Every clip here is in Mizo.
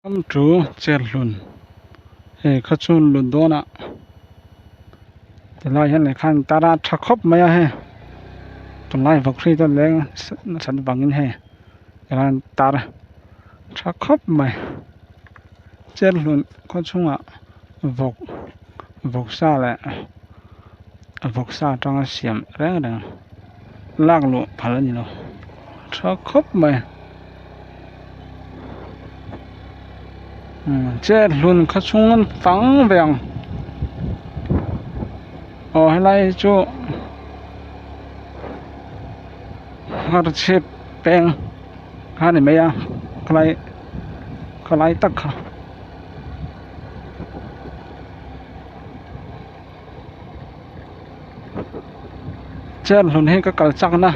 Kam chu Cherhlun hei kha chu lut dawnah tilai hian lehkha an tar a tha khawp mai a hei tunlai vawk hri te leng nasat vangin hei tilai an tar tha khawp mai Cherhlun khaw chhungah vawk vawksa leh vawksa atanga siam reng reng lak luh phal a ni lo tha khawp mai chair hlun kha chhung an fang ve ang aw helai hi chu ngharchhip peng kha a ni mai a khalai khalai tak kha. Chair hlun hi ka kal chak na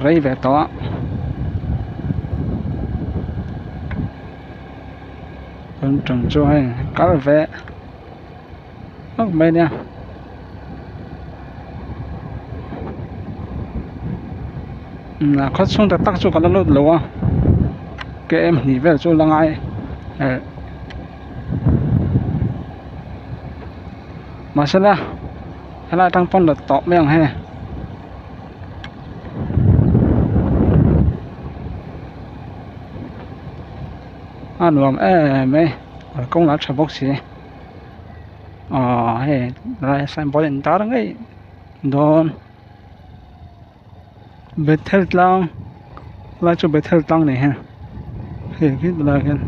rei ve tawh a tun tum chu hei kal ve vak mai ania a khaw chhung tak tak chu ka la lut lo a km hnih vel chu la ngai eh. Mahsela helai atang pawn la tawp mai ang he. A nuam em mai kawng lah a tha bawk si aw hei helai signboard a intar ngei dawn Bethel tlang helai chu Bethel tlang a ni he hei khi tilaiah khian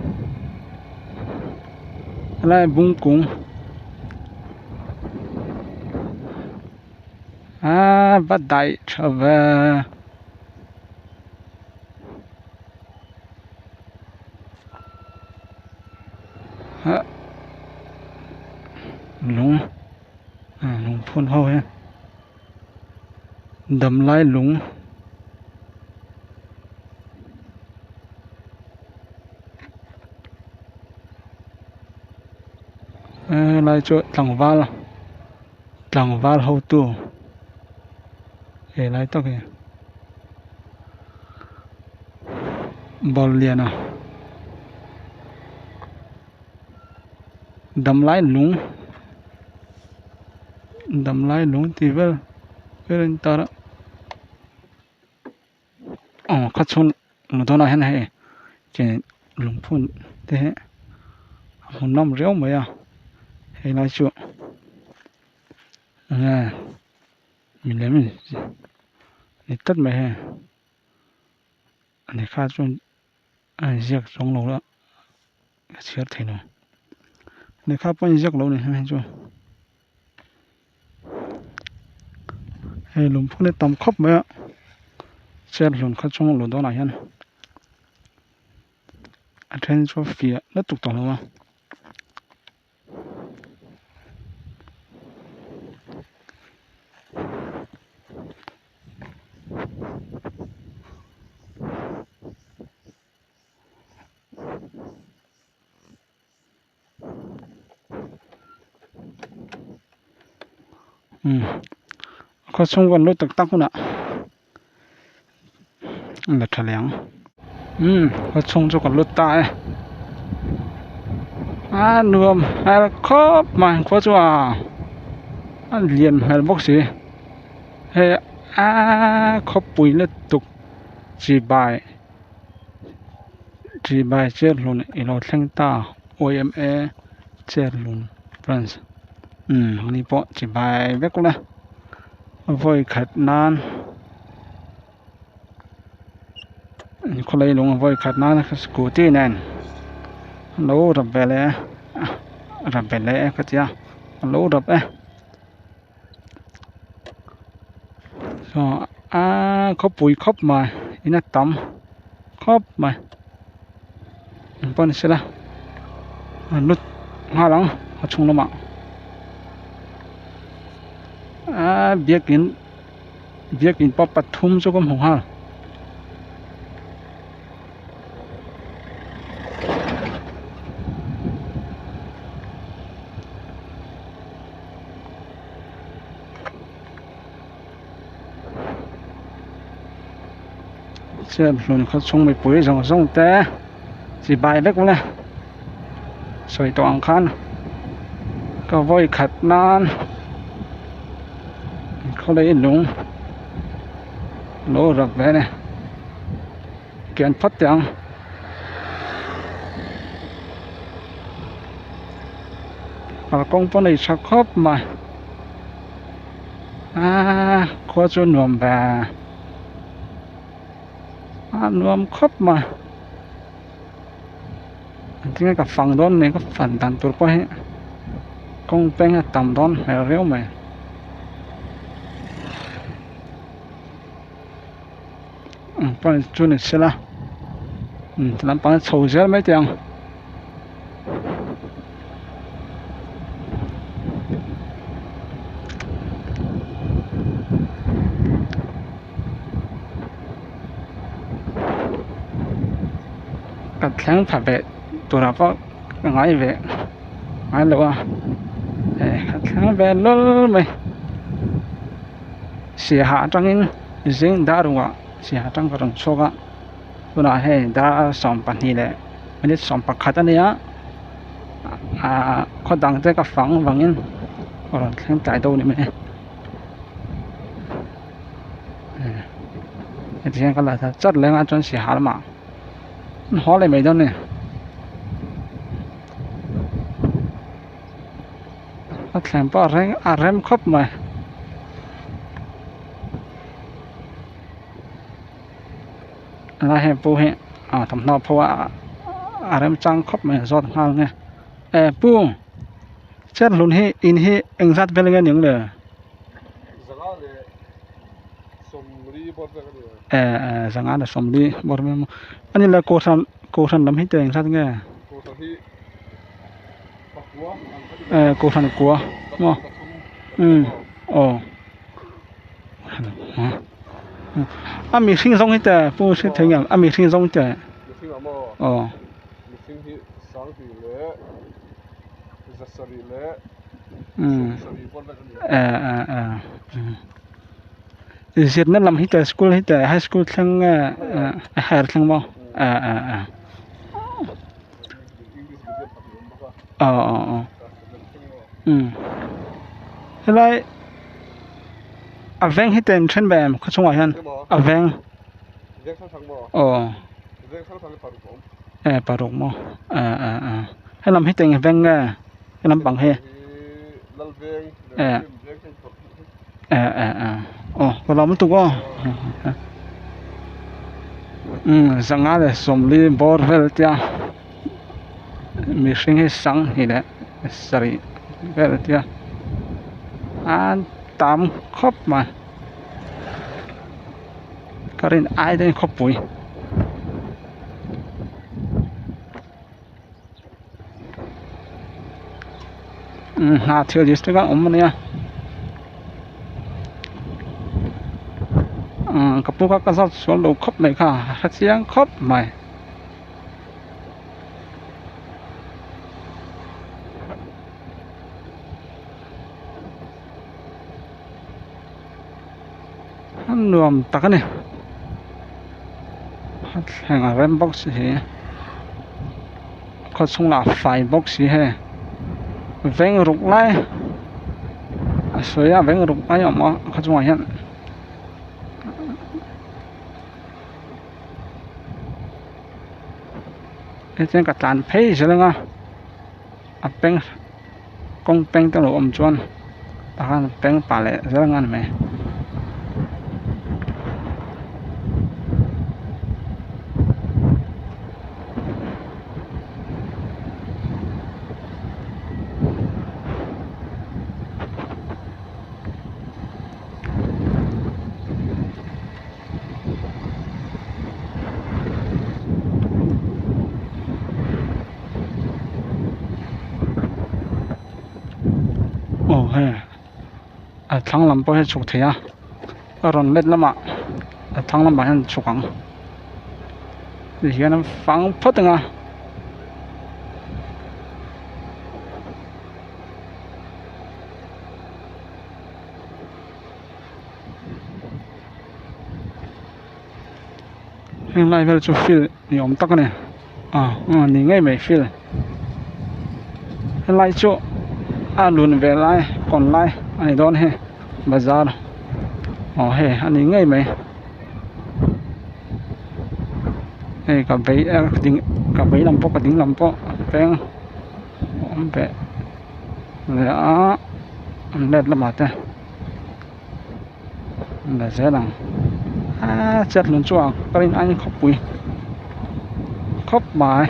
helai bungkung aaa va daih tha ve. Lung lungphun ho hi damlai lung helai chu tlangval tlangval hotu helai tak hi ball lian a damlai lung damlai lung tih vel vel a intar a aw khaw chhung hmuh dawnah hian hei lungphun te hi a hmuhnawm riau mai a helai chu enge milem ni tlat mai hei lehkha chuan a inziak chuang lo a ka chhiar thei lo lehkha pawh a inziak lo a ni hei chu hei lungphun hi tam khawp mai a chair hlun kha chhung a luh dawnah hian a then chu fiah lutuk tawh lo a. Khaw chhung kan lut tak tak hunah a la tha leh ang umm khaw chhung chu ka lut ta e a nuam hmel khawp mai khua chu a a lian hmel bawk si hei aaa khawpui lutuk chibai chibai cherhlun i lo thleng ta yma cherhlun branch umm ani pawh chibai vek ula vawi khat nan khawlai lung vawi khat nan scooty nen lo rap ve leh a rap ve leh e ka tia a lo rap e aaa khawpui khawp mai in a tam khawp mai engpawh ni sela a lut nghal ang a chhung lamah aaa biakin biakin pawh pathum chu ka hmu nghal. Chhiat hlun khaw chhung mipui zawng zawng te. Chibai vek ule sawi tawh ang khan ka vawi khat nan khawlei lung lo rap ve a ni kian phawt teh ang. Kalkawng pawh nei tha khawp mai aaa khua chu nuam ve a nuam khawp mai tinge ka fang dawn nen ka fan dan tur pawh hi kawng peng a tam dawn hmel riau mai. Pawh chu ni sela ti lampang hi chho zel mai teh ang. Ka thleng pha ve turah pawh ka ngai ve ngai lo a hei ka thleng ve lul mai siaha atangin zing dar ruah siaha atang ka rawn chhuak a tunah hei dar 12 leh minute 11 a nia ahh khaw dang te ka fang vangin ka rawn thleng tlai deuh a ni mai. Heti hian ka la thar chat leng a chuan sihal lamah an haw leh mai dawn a ni a thleng pawh a reng a rem khawp mai helai hei pu hi ah thawmhnaw pho a a remchang khawp mai a zawt nghal nge eh pu Cherhlun hi in hi engzat vel nge niang le? Zanga leh sawmli bawr vel a ni a. Eh eh zanga leh sawmli bawr vel maw? A ni le kohhran kohhran lam hi te engzat nge? Kohhran hi pakua ang kha ni mai. Eh kohhran kua maw? Umm aw a mihring zawng hi te pu hriat thei nge a mihring zawng te? Mihring ah maw? Aw. Mihring hi sangti leh zasarih leh sawmsarih bawr vek a ni. Eh eh eh zirna lam hi te school hi te high school thleng nge a higher thleng maw eh eh eh English medium pahnih a awm bawk a. Aw aw aw helai a veng hi te an then ve em khaw chungah hian a veng Veng hrang hrang maw? Aw. Veng hrang hrang hi paruk a awm. Eh paruk maw? Eh eh eh. He lam hi teng veng nge? He lam pang hi. Lal veng, Eh. veng hrang paruk hi. Eh eh eh. Aw ka lawm lutuk aw. Umm zanga leh sawmli bawr vel tia mihring hi sanghnih leh sarih vel tia an tam khawp mai. Ka rin ai daih khawpui hna thil district a awm ania ka pu kha ka zawt sual lo khawp mai kha a hre chiang khawp mai. A nuam tak a ni a thleng a rem bawk si hi khaw chhung lah a fai bawk si hei veng ruk lai a sawi a veng ruk lai a awm a khaw chungah hian. Hei chuan ka tlan phei zel ang a a peng kawng peng te lo awm chuan tah khan peng pah leh zel ang a ni mai. Aw hei a thlang lam pawh hi a chhuk thei a a rawn let lamah a thlang lamah hian a chhuk ang tihian a fang phawt ang a. Heng lai vel chu field ni awm tak a ni. Ah ni ngei mai field helai chu a lun ve lai kawn lai a ni dawn hei bazar aw hei a ni ngei mai hei ka vei ding ka vei lam pawh ka ding lam pawh peng a awm ve leh a an let lamah te. La zel ang aaa chet hlun chu a ka rin aiin khawpui khawp mai.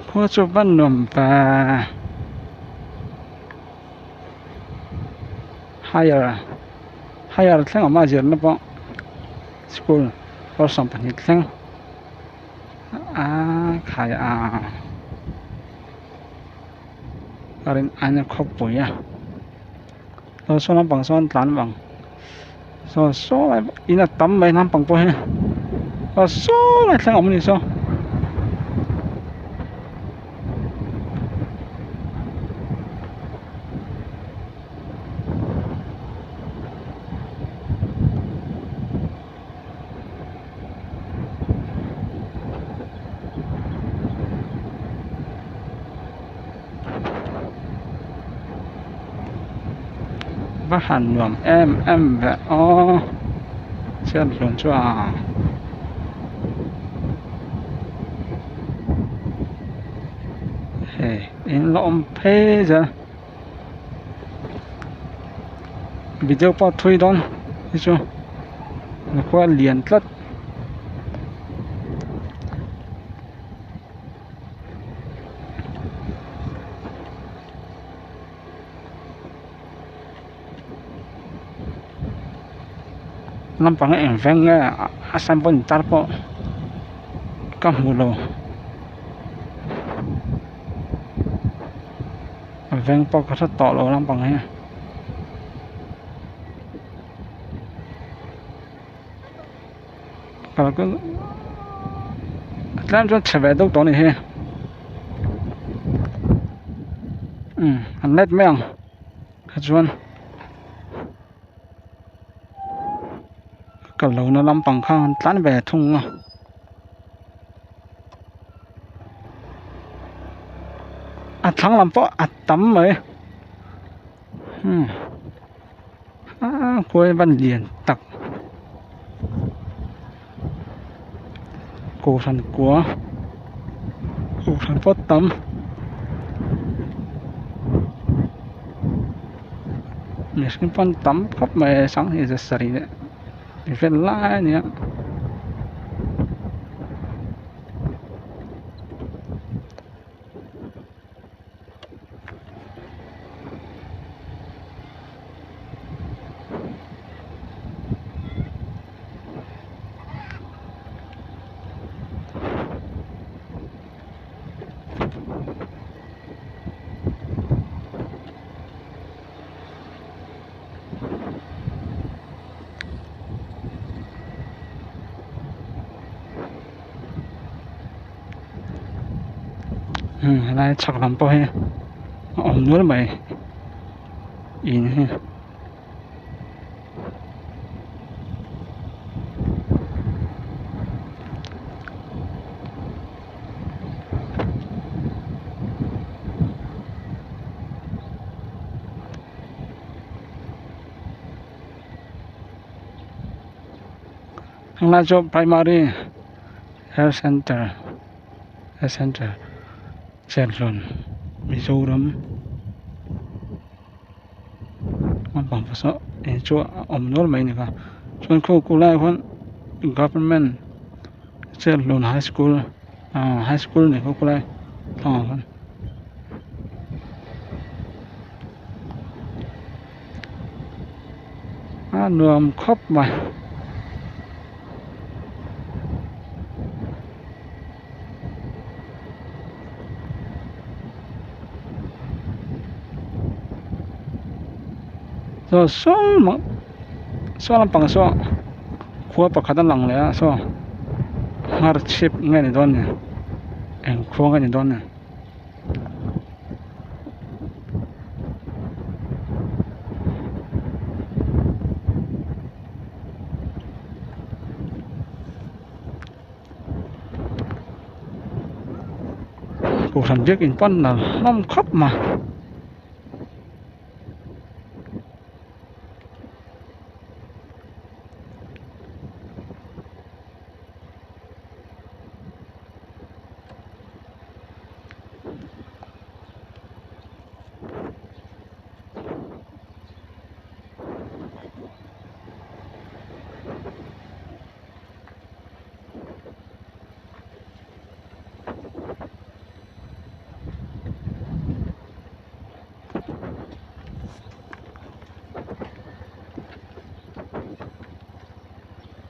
Khua chu va nuam ve higher higher thleng awm a zirna pawh school pawl 12 thleng. Aaa khai a ka rin aina khawpui a saw saw lampang sawn tlan vang saw saw lai in a tam mai lampang pawh hi saw saw lai thleng a awm a ni saw. Va han nuam em em ve aw chhiat hlun chu a hei in la awm phei zel video pawh a thui dawn hi chu khua a lian tlat. Lampang eng veng nge a signboard intar pawh ka hmu lo a veng pawh ka hre tawh lo lampang hi. Tlem chuan chhe ve deuh tawh a ni hi umm an let mai ang kha chuan ka lo na lampang kha an tlan ve thung a. A thlang lam pawh a tam mai umm. Aaa khuai van lian tak kohhran kua kohhran pawh tam mihring pawn tam khawp mai sanghnih za sarih leh vel lai a ni a. Helai chhak lam pawh hi a awm nual mai in hi. Helai chu primary health center health center Cherhlun Mizoram lampang pawh saw eng chu a awm nual mai a ni kha chuan khu ku laiah khuan government Cherhlun high school ah high school a ni kha khulai thlangah khuan. A nuam khawp mai. Saw saw mah saw lampang saw khua pakhat a lang leh a saw nghar chhip nge ni dawn ni eng khua nge ni dawn ni. Kohhran biakin pawn nal hlawm khawp mai.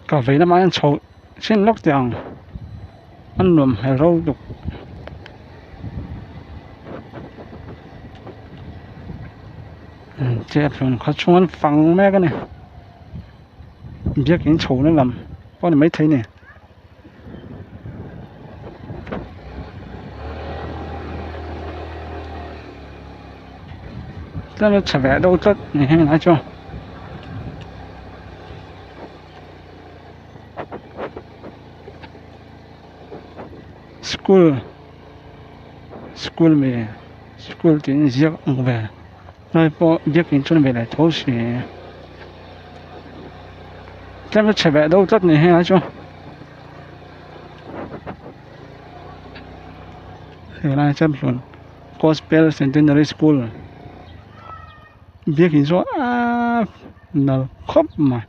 Ka vei lamah hian chho chin lawk teh ang a nuam hmel ro lutuk. Chair hlun kha chhung an fang mek a ni biakin chho na lam pawh a ni maithei a ni. Tlem a chhe ve deuh tlat ni heng lai chu school school mi school tih in ziak ang ve lai pawh biakin chu a ni ve leh tho si tlem a chhe ve deuh tlat ni heng lai chu. Helai chuan hlun gospel centenary school biakin chu aaaa nalh khawp mai.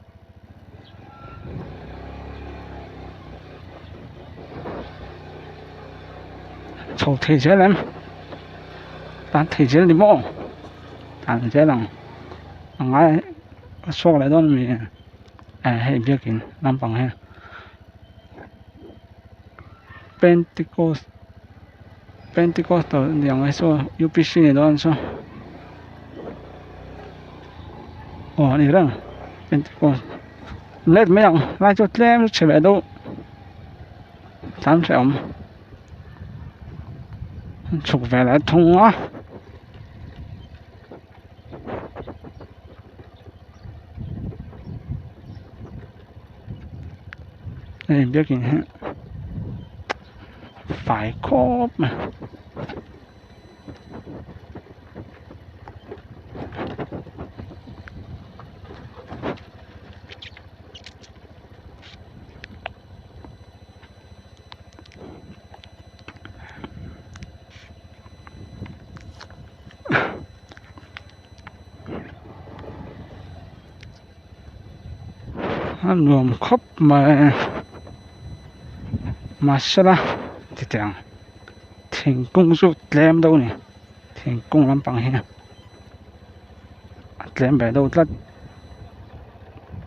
Chho thei zel em tan thei zel ni maw tan zel ang a ngai a chhuak leh dawn ami hei biakin lampang hi. Pentecost Pentecostal a ni ang e saw U_P_C ni dawn saw aw a ni reng Pentecost let mai ang lai chu tlem chhe ve deuh tlan hrehawm chhuk ve leh thung a. Hei biakin hi fai khawp mai. A nuam khawp mai mahsela titiang thingkung chu tlem deuh a ni thingkung lampang hi a tlem ve deuh tlat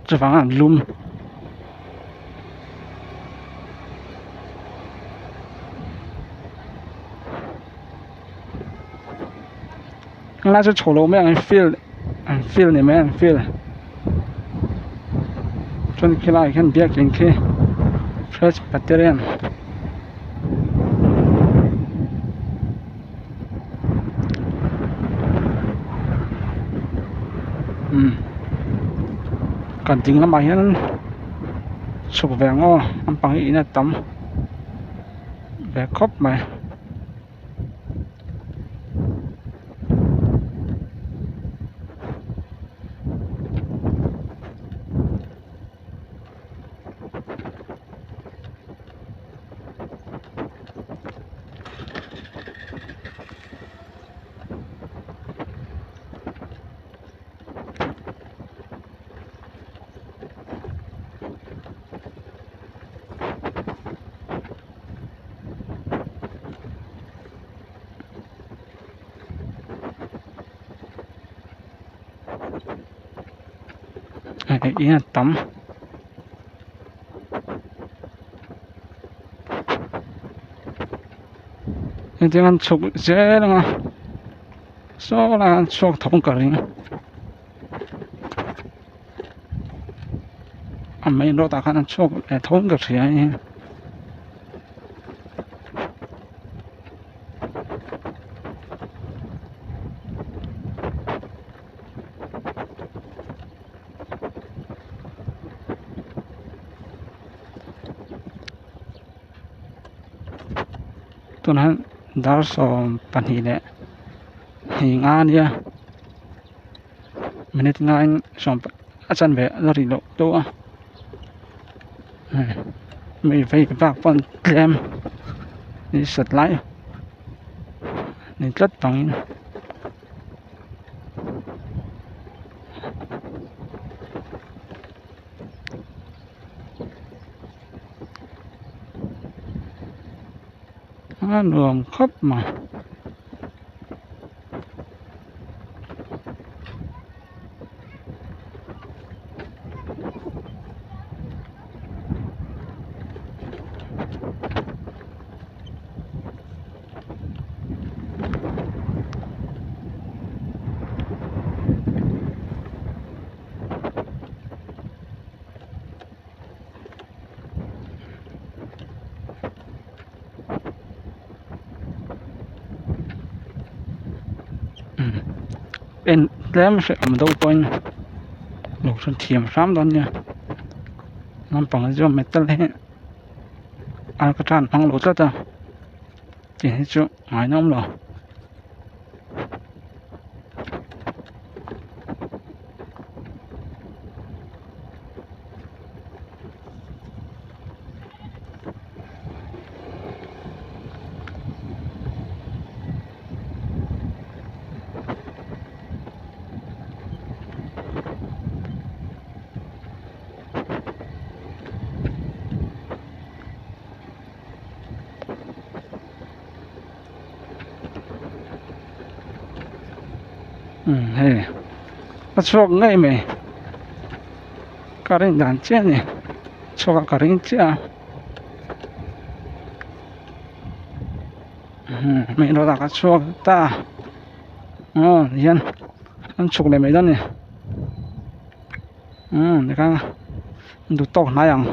chuvang a an lum. Helai chu chho loh mai ang hi field an field ni mai an field chuan khilaiah khian biakin khi presbyterian umm kan ding lamah hian chhuk ve ang aw lampang hi in a tam ve khawp mai. Hei in a tam hetiang an chhuk zel ang a saw laiah an chhuak tho ang ka ring. main road ah khan an chhuak leh tho in ka hria a ni. Tunah hian dar 12 leh hnih nga a nia minute nga in sawm a chanve a la ri loh deuh a hei mi vei vak pawh an tlem ni sat lai ni tlat vangin. A nuam khawp mai. En tlem hreh awm deuh pawhin lo hrethiam hram dawn nia naupang hi chuan metal hi a tan hmang lo tlat a tih hi chu ngaihnawm lo. Umm hei a chhuak ngei mai ka rin dan chiah a ni chhuak a ka ring chiah a umm main road ah ka chhuak ta aw tihian an chhuk leh mai dawn a ni umm tikhan duh tawk hnai ang.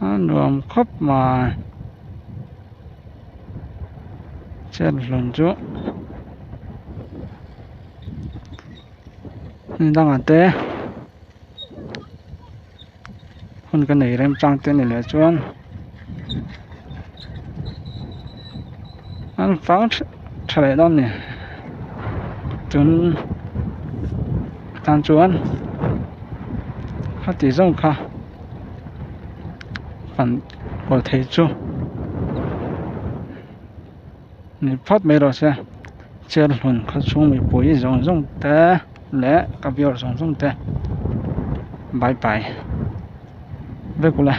A nuam khawp mai chen hlun chu ni dangah te hun ka nei rem chang te ni leh chuan an fang tha leh dawn a ni tun tan chuan khati zawng kha fan kawl thei chu ni phawt mai rawh se chair hlun khaw chhung mipui zawng zawng te leh ka viewer zawng zawng te bye bye vek ula.